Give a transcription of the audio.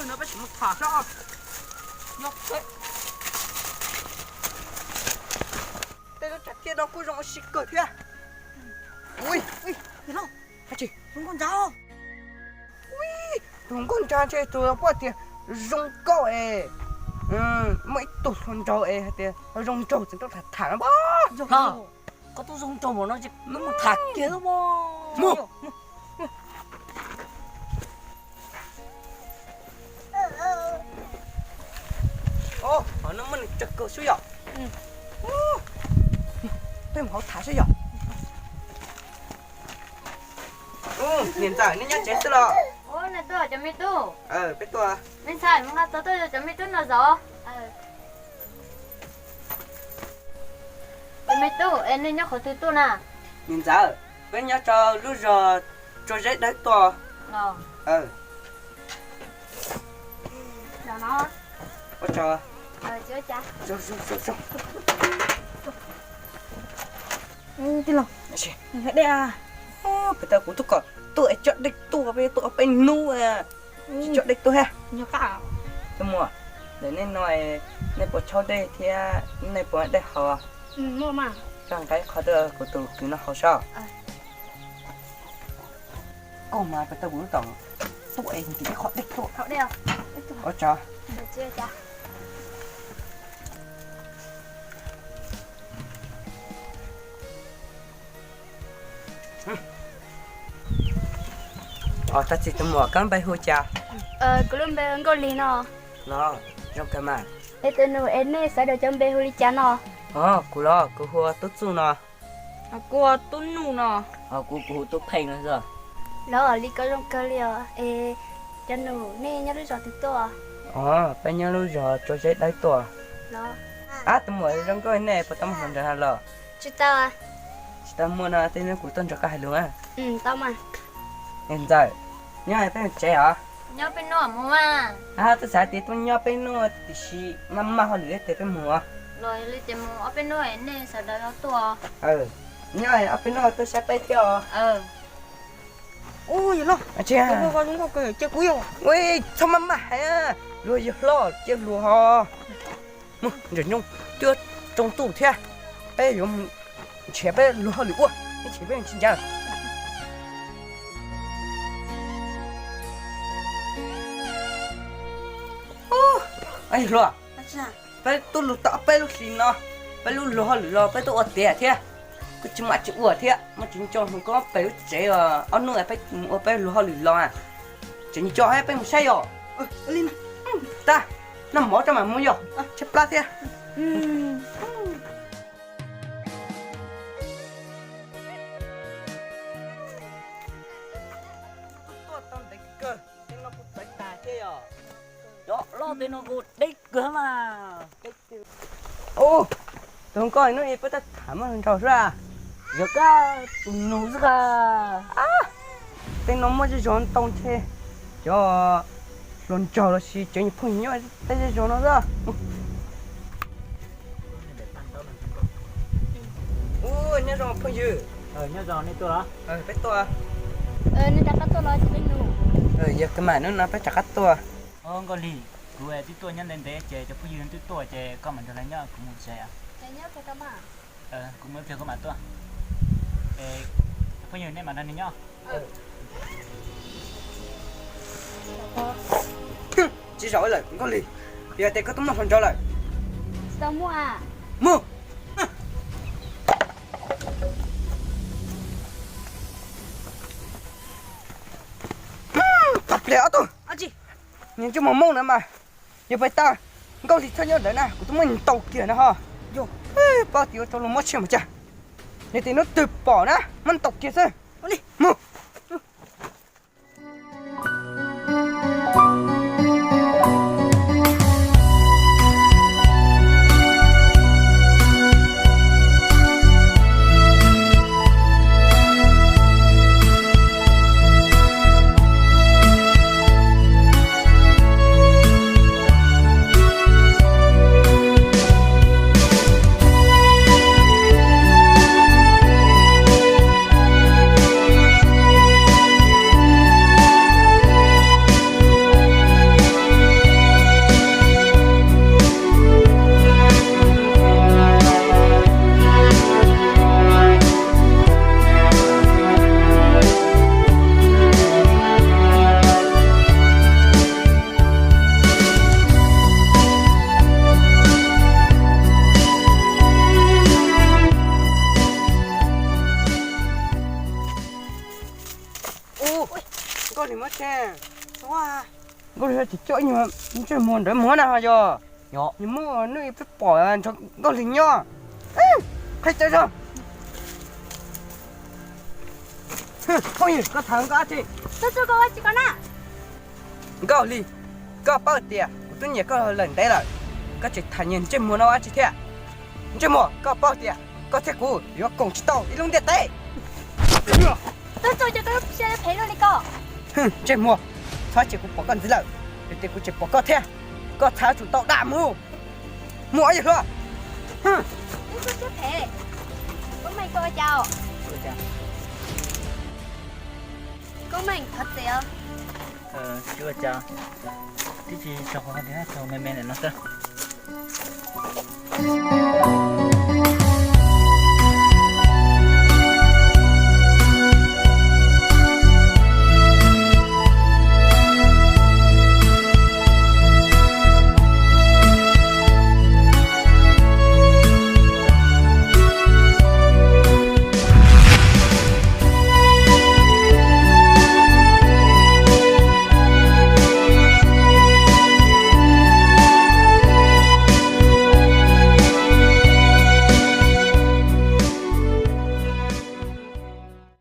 No peb tsis mus tham sab. Tej lub tsam tiaj no kuj zoo ua si kawg thiab. Ui, ui, hais tsis zoo nkauj ntsha. Ui, tus nkauj ntsha ntshe tus poj tias zoo nkauj es muaj ib tug hluas nraug es hais tias zoo nraug tseem tuaj tham tham no. Koj twb zoo nraug npaum no ces mus tham kiag mas. Hov no muaj neeg tsawg kawg xwb yom. Peb mus hauv tham xwb yom. Niam ntxawm, nej nyob tsev xwb los? Peb tuaj, me ntxhais, mus nqa txog tuaj cov me tub no zov. Cov me tub, es nej nyob qhov twg tuaj na? Niam ntxawm, peb nyob rau lub zos Tsua Zeb Dawb tuaj. Ua tsaug. Tij laug, peb tau kuv tuaj kom tuaj es coj dej tuaj, peb tuaj ob peb hnub, tsis coj dej tuaj thiab. Tus muam, ntawm nej no nej puas tshaub dej thiab nej puas muaj dej haus? Koj nqa ib qho rau kuv tus kwv no haus saib. Koj mas peb tau kuv tuaj kom tuaj es ntim ib qho dej tuaj. Ua tsaug. Tag txim tus muam, koj npe hu cas? Kuv lub npe Nkauj Lig no. Los, zoo kawg mas. Es tus nus, es nej sawv daws cov npe hu li cas no? Kuv los kuv hu ua Tub Txuj no. Kuv hu ua Tub Nuj no. Kuv, kuv hu Tub Pheej no xwb. Los li ko zoo kawg li os. Es cov nus, nej nyob lub zos twg tuaj? Peb nyob lub zos Tsua Zeb Dawb tuaj. Ab, tus muam zoo nkauj, nej puas tau muaj hluas nraug los? Tsis tau. Tsis tau muaj no tej hnub kuv tuaj nrog koj hais lus. Niam ntxawm, nyob peb tsev os? Nyob peb nub mus mas. Twb xav tias tuaj nyob peb nub tiam sis maj maj hauj lwm ib tes peb mus os. Los li ces mus ob peb nub nej sawv daws los tuaj. Nyob ob peb nub tuaj saib peb thiab os. Ua, yog los, cia kuv, txhob maj maj hais, luag yog hlob cia luag ho. Mus ntsej nyoog twb tsoo tuj thiab, peb yuav nrhiav peb luag hauj lwm ua, ib chim peb tsis ncav. Yog luag, peb tuaj lug tau peb lub hlis no, peb lub luag hauj lwm los peb tuaj ua tiav thiab, kuj tsis muaj dab tsi ua thiab, muaj tseem coj hluas nkauj pem lub tsev, ob hnub peb mus ua peb luag hauj lwm los, tseem coj peb mus saib os. Tag, noj mov tso mam mus yom, tshaib plab thiab. Tuaj tau ntev kawg, tej no kuj txawv tas thiab yom. Cov loj tej no kuj deb kawg mas. Ub, tus nkauj, hnub i peb tuaj tham muaj hluas nraug xwb a? Yog koj tus nus xwb a. Tej no muaj zej zog ntau ntshe cov hluas nraug los sis cov phooj ywg nyob tej zej zog no xwb. Ub, nyob zoo phooj ywg. Nyob zoo, nej tuaj los? Peb tuaj. Nej rov qab tuaj los cov me nus? Yog kawg mas, hnub no peb rov qab tuaj. Nkauj Lig, kuv twb tuaj nyob ntev ntev ces cov phooj ywg twb tuaj ces koj mam nrog lawv nyob, kuv mus tsev. Kuv mus ib pliag kuv mam tuaj. Cov phooj ywg nej mam nrog nws nyob. Tsis zaum lawm Nkauj Lig, yog tias koj twb muaj hluas nraug lawm. Tsis tau muaj. Mus. Tag pliag ob tug. Niag ntsej muag Hmoob na mas, yog pais tas Nkauj Lig txhob nyob ntawd na, kuv twb muab nws ntaus kiag na ho. Yog, paub tias ua rau luag mob siab mas cas, yog tias hnub twg pom na muab ntaus kiag xwb. Mus. Nkauj Lig tsis coj ib nyuag ntsej muag ntawd mus na ho yog. Nws muaj nuj peb pom ntshe Nkauj Lig nyob. Qhib cawv zog. Phooj ywg, koj tham nkauj dab tsi? Nkauj Lig, koj paub tias kuv twb nyiam koj lawm ntev lawm, koj tseem tham nyias ntsej muag no ua dab tsi thiab? Ntsej muag, koj paub tias koj thiab kuv yuav koom tsis tau ib lub ntiaj teb. Ntsej muag, txhob cia kuv pom koj ntxiv lawm, yog tias kuv tseem pom koj thiab, koj txhaj tsum tau dam mus. Muaj ib yam hluas. Koob Meej, thov txim os. Tsis ua cas, tib tsis tsaug qhov tias tsaug me me ntawm no xwb.